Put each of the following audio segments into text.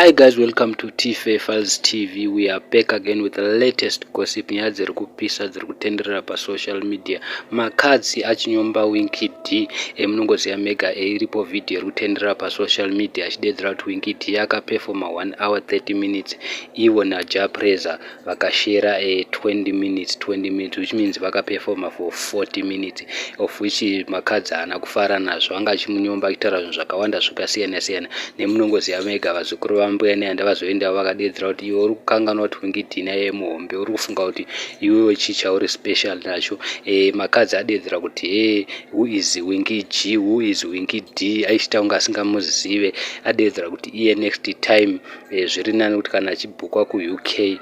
Hi guys, welcome to Tfa Files TV. We are back again with the latest gossip. Nyaya dziri kupisa dziri kutenderera pasocial media. Makhadzi achinyomba Winky D. Munongoziva mega iripo video iri kutenderera pasocial media achidedzera kuti Winky D akaperforma 1 hour 30 minutes, ivo naJah Prayzah vakashera 20 minutes, 20 minutes, which means vakaperforma for 40 minutes, of which Makhadzi haana kufara nazvo. Anga achimunyomba achitaura zvinhu zvakawanda zvakasiyana siyana. Nemunongoziva mega vazukuru vambuya Nehanda vazoendawo vakadedzera kuti iwe uri kukanganwa kuti Winky D naiye muhombe, uri kufunga kuti iwewe chii chauri special nacho? Makhadzi adedzera kuti, "He, who is Winky G? Who is Winky D?" Aichita kunge asingamuzive. Adedzera kuti iye next time zviri nani kuti kana achibhukwa kuUK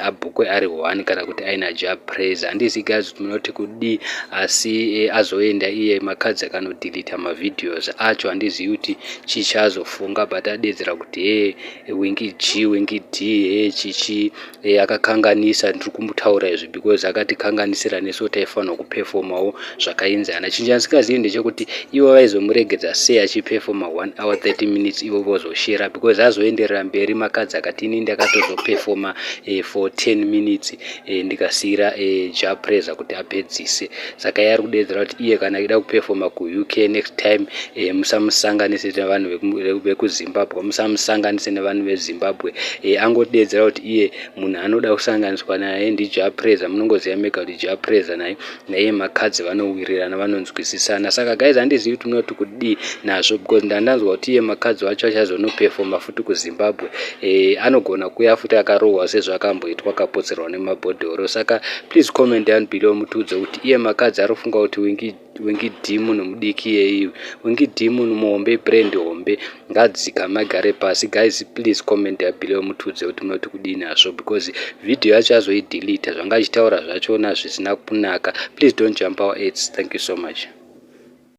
abhukwe ari one kana kuti aina Jah Prayzah. Handizi guys kuti munoti kudii, asi azoenda iye Makhadzi akanodhilita mavideos acho. Handizivi kuti chii chaazofunga, but adedzera kuti, "He, Winky G, Winky D, he, chichi akakanganisa." Ndiri kumutaura izvi because akatikanganisira nesu, taifanirwa kuperformawo zvakaenzana. Chinhu chandisingazivi ndechekuti ivo vaizomuregedza sei achiperforma 1 hour 30 minutes, ivo vozoshera, because azoenderera mberi Makhadzi akati, "Ini ndakatozoperforma for 10 minutes, ndikasiyira Jah Prayzah kuti apedzise." Saka iye ari kudedzera kuti iye kana achida kuperforma kuUK next time, musamusanganise nevanhu vekuZimbabwe, musamusanganise nevanhu veZimbabwe. Angodedzera kuti iye munhu anoda kusanganiswa naye ndiJah Prayzah. Munongoziva mega kuti Jah Prayzah naye naiye Makhadzi vanowirirana, vanonzwisisana. Saka guys, handizivi kuti munoti kudii nazvo, because ndandanzwa kuti iye Makhadzi wacho achazonoperforma futi kuZimbabwe. Anogona kuuya futi akarohwa sezvaakamboitwa, akapotserwa nemabhodhoro. Saka please comment down below mutiudze kuti iye Makhadzi ari kufunga kuti Winky D munhu mudiki yeiwe. Winky D munhu muhombe, brand hombe, ngadzikame agare pasi. Guys, please comment below mutiudze kuti munoti kudini hazvo, because vhidhiyo yacho azoidhilita, zvanga achitaura zvachona zvisina kunaka. Please don't jump our ads. Thank you so much.